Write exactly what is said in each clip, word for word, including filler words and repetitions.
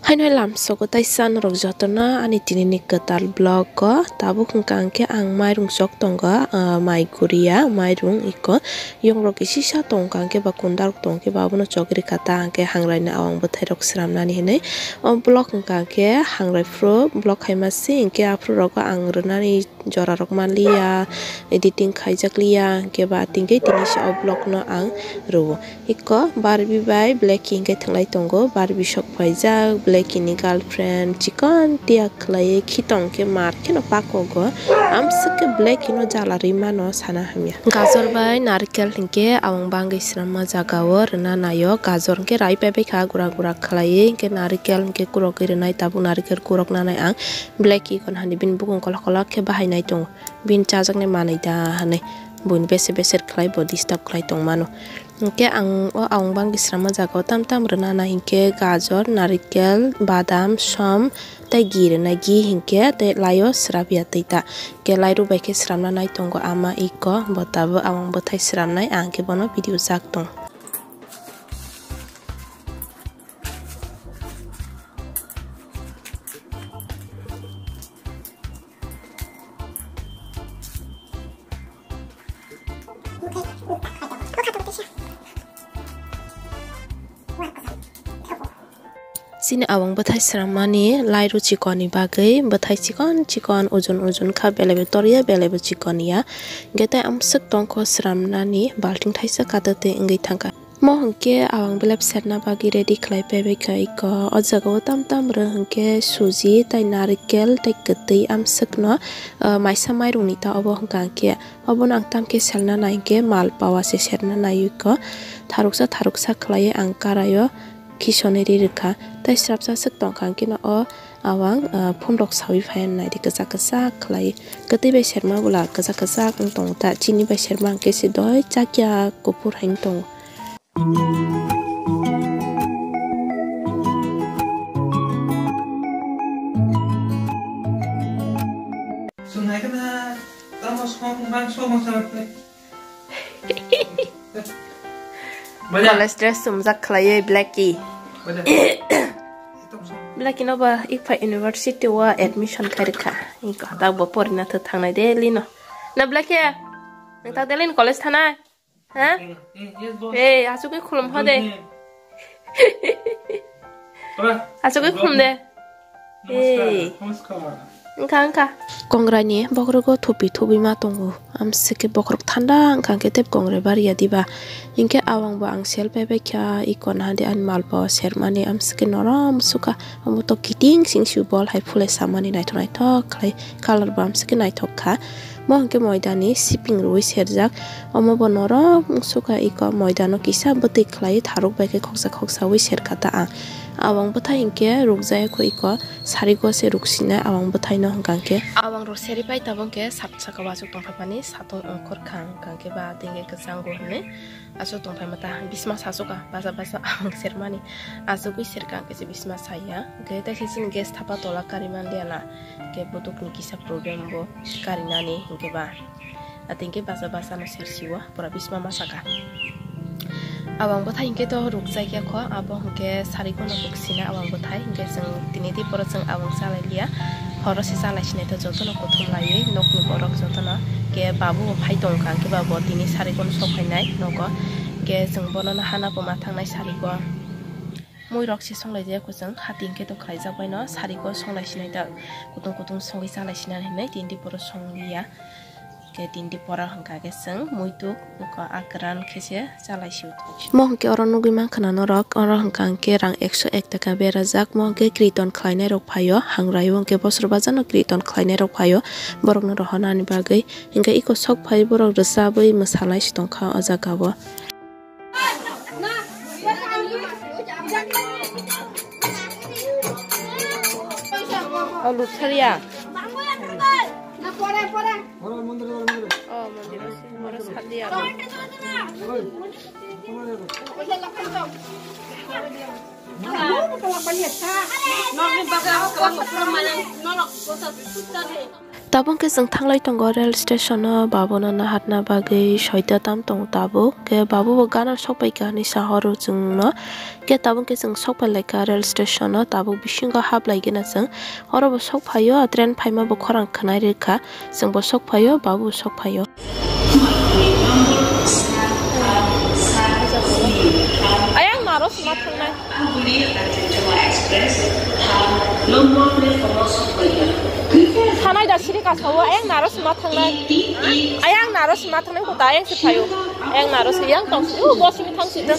Haino lamsogo taisa norok jotono ani tinini kwtal vlog o tabuk hwnkha hwnkhe ang mairung chok tongo, ah, mai guriya mairung iko yongrok kisi sa tongkha hwnkhe ba kunda rok tongkhe ba abono chok rikha ta hwnkhe hangrai no awang bwthai rok sramnani hinwi o vlog hwnkha hwnkhe hangrai phuru vlog khaima se hwnkhe aphuru rogo ang rwnani jora rok manliya, editing khaijak liya, hwnkhe ba tini khe tini se o vlog no ang rwo. Iko Barbie bai Blackie hwnkhe thwnglai tongo, Barbie sok paijak, Blackie ni girlfriend chikon tiyak khlaiwi khitong khe mar kheno pakogo, amswk khe Blackie no jala rwi mano sana hamya. Gajor bai narikel hwnkhe awang bangwi swnamma jaga o rwna naio, gajor hwnkhe rai paibai kha gura gura khlaiwi, hwnkhe narikel hwnkhe kurogwi rwnai, tabuk narikel kurok nanai ang, Blackie kon hani bini bukung kolok kolok khe bahai nai tongo. Bini chajaknai manwi da hwnwi buini beser beser khlai bo disturb khlai tongmano. Hinkhe ang o awang bangwi swnamma jaga o tam tam rwna nai hinkhe gajor, narikel, badam, som tei ghee rwnai, ghee hinkhe tei laio srapya twi ta. Hinkhe lairu bai khe sramna nai tongo ama iko bo tabuk awang bwthai sramnai, ang khe bono video jak tong. Chini awang bwthai srammani lairu chikonni bagwi bwthai chikon chikon ojon ojon kha, belaibo toriya belaibo chikon ya. Hwnkhe tei amswk tongkho sramnani balting thaisa kato tei wngwi thangkha. Mo hwnkhe awang belep serna bagwi ready khlai paibai kha iko. O jaga o tam tam rw hwnkhe suji tei narikel tei kwtwi amswkno, ah, maisa mairungni ta obo hwnkha hwnkhe. Obono ang tamkhe selna nai hwnkhe malpawa se serna nai iko. Tharuksa tharuksa khlaiwi ang karaio khisonwi ri rwkha. Tei srapsa swk tongkha hwnkhe no o awang, ah, phone rok sawi phaiya naidi kwchak kwchak khlaiwi. Kwtwi bai serma bwla kwchak kwchak wng tongo ta. Chini bai serma hwnkhe se doi chakya kuphur hai wng tongo. College dress chumjak khlaiwi Blackie. Blackie no ba Iqfa University o admission khai rwkha. Iko tak bo porina thwk thangnai de lino. Na Blackie? Nwng tak de lino college thanai? Ha? Hey, asugwi khulum ho de. Asugwi khulum de. Hey. Wngkha, wngkha. Kongraini bokhorogo thupi thubi ma tongo. Amsike bokhorok thanda wngkha hwnkhe tei kongrai bariya diba. Hinkhe awang bo ang sel paibai kha, iko naha de ani malpao sermani amsike norom sukha. Omo to kiting sing si bol hai phulai samani naithok naithok khlai. Colour bo amsike naithok kha. Mo hwnkhe moidani siping rwui serjak. Omo bo norok wngsuka iko moidano kisa bwtwi khlaiwi tharuk bai khe khoksa khoksa ui serkha ta ang. Awang bwthai hinkhe rukjaya kho iko sarigo se ruksinai awang bwthaino hwnkha hwnkhe. Awang rok seri pai tabuk hwnkhe sat saka o aswk tongphai mani satung ongkhor kha hwnkha hwnkhe ba tei hwnkhe kwchango hinwi. Aswk tongphai mata bisma sasuka basa basa ang sermani. Aswkwi serka ang kaisa bisma saya. Hwnkhe tei se chini gas thapa tola kari manliya na. Hwnkhe budukni kisa problem bo karinani hwnkhe ba. Atwnkhe basa basa no sersiwo pura bisma masaka. Awang bwthai hwnkhe to rukjak ya kho abo hwnkhe sari gono ruksina awang bwthai hwnkhe chwng tini di poro chwng awang chalai liya. Horo se chalai sinai to jotono kuthum laiwi nokni borok jotono. Ke babu bo phai tongkha, hwnkhe ba bo tini sarigo no sok phainai nogo. Ke chwng bono no hana puma thangnai sarigo. Mui rok se songlai jaya kuchwng, hati hwnkhe to khlaijak bai no sarigo songlai sinai ta kutung kutung songwi chalai sinai hinwi tini di poro songliya. Ke tini di poro hwnkha khe chwng muituk wngkha akran khe se chalai sio. Mo hwnkhe oro nugwi mankha na norok, oro hwnkha hwnkhe rang ekso ek taka berajak, mo hwnkhe kiriton khlainai rok phaio, hangrai o hwnkhe bosor bajar no kiriton khlainai rok phaio, borok no rohornani bagwi, hwnkhe eko sok phai borok rwchabwi mwsalai se tongkha o jaga o. O luthar ya. O mondir o se, oro sadi aro. Nokni bagwi ang kwlangma phuru manya, norok bwsa sukcha de. Tabuk khe chwng thanglai tongo rail station o, babu no naharna bagwi soita tam tongo tabuk. Khe babu bo gana sokpai kha hinwi sa horo chwngno. Khe tabuk khe chwng sokpai lai kha rail station o, tabuk bisingo hap lai gana chwng. Oro bo sok phaio, train phaima bo khorang khwnai rwkha. Chwng bo sok phaio, babu bo sok phaio. Ayang naro sima thangnai. Thanai da siri ka sao, ayang naro sima thangnai. Ayang naro sima thangnai ko ta ayang si phaio. Ayang naro si yang tong si, u bo simi thang si ta.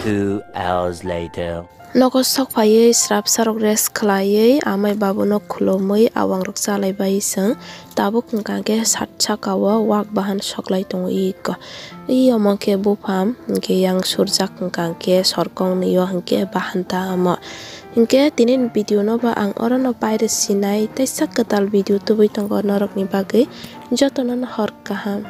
Two hours later. Nogo sok phaiwi srapsa rok rest khwlaiwi amai babu no khulumwi awang rok chalai bai chwng. Tabuk hwnkha khe sat saka o wak bahan soklai tongo iko. Iyamo khe buphang hwnkhe yang surjak hwnkha khe sorkong ni o hwnkhe bahan ta amo. Hwnkhe tini ni video no bo ang oro no pairw sinai, teisa kwtal video tubui tongo norok ni bagwi. Joto no no hor kaham.